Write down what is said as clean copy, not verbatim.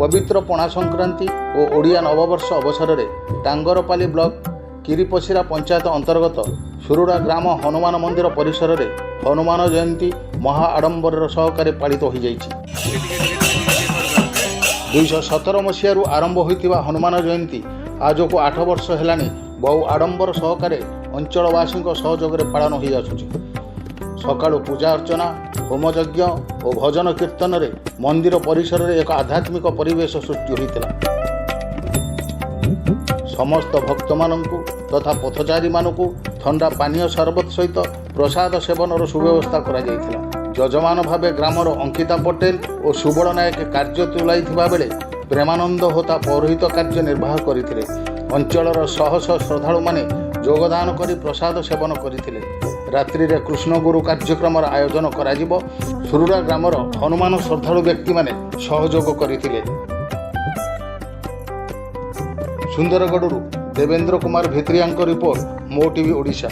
ପବିତ୍ର ପଣା ସଂକ୍ରାନ୍ତି ଓ ଓଡ଼ିଆ ନବବର୍ଷ ଅବସରରେ ଟାଙ୍ଗରପାଲି ବ୍ଲକ କିରିପସିରା ପଞ୍ଚାୟତ ଅନ୍ତର୍ଗତ ସୁରୁଡ଼ା ଗ୍ରାମ ହନୁମାନ ମନ୍ଦିର ପରିସରରେ ହନୁମାନ ଜୟନ୍ତୀ ମହା ଆଡ଼ମ୍ବରର ସହକାରେ ପାଳିତ ହୋଇଯାଇଛି। 217 ମସିହାରୁ ଆରମ୍ଭ ହୋଇଥିବା ହନୁମାନ ଜୟନ୍ତୀ ଆଜକୁ 8 ବର୍ଷ ହେଲାଣି ବହୁ ଆଡ଼ମ୍ବର ସହକାରେ ଅଞ୍ଚଳବାସୀଙ୍କ ସହଯୋଗରେ ପାଳନ ହୋଇଆସୁଛି। ସକାଳୁ ପୂଜା ଅର୍ଚ୍ଚନା, ହୋମଯଜ୍ଞ ଓ ଭଜନ କୀର୍ତ୍ତନରେ ମନ୍ଦିର ପରିସରରେ ଏକ ଆଧ୍ୟାତ୍ମିକ ପରିବେଶ ସୃଷ୍ଟି ହୋଇଥିଲା। ସମସ୍ତ ଭକ୍ତମାନଙ୍କୁ ତଥା ପଥଚାରୀମାନଙ୍କୁ ଥଣ୍ଡା ପାନୀୟ ସରବତ ସହିତ ପ୍ରସାଦ ସେବନର ସୁବ୍ୟବସ୍ଥା କରାଯାଇଥିଲା। ଯଜମାନ ଭାବେ ଗ୍ରାମର ଅଙ୍କିତା ପଟେଲ ଓ ସୁବଳ ନାୟକ କାର୍ଯ୍ୟ ତୁଲାଇଥିବା ବେଳେ ପ୍ରେମାନନ୍ଦ ହୋତା ପୌରୋହିତ କାର୍ଯ୍ୟ ନିର୍ବାହ କରିଥିଲେ। ଅଞ୍ଚଳର ଶହ ଶହ ଶ୍ରଦ୍ଧାଳୁମାନେ ଯୋଗଦାନ କରି ପ୍ରସାଦ ସେବନ କରିଥିଲେ। ରାତ୍ରିରେ କୃଷ୍ଣଗୁରୁ କାର୍ଯ୍ୟକ୍ରମର ଆୟୋଜନ କରାଯିବ। ସୁରୁଡ଼ା ଗ୍ରାମର ହନୁମାନ ଶ୍ରଦ୍ଧାଳୁ ବ୍ୟକ୍ତିମାନେ ସହଯୋଗ କରିଥିଲେ। ସୁନ୍ଦରଗଡ଼ରୁ ଦେବେନ୍ଦ୍ର କୁମାର ଭିତ୍ରିଆଙ୍କ ରିପୋର୍ଟ, ମୋ ଟିଭି ଓଡ଼ିଶା।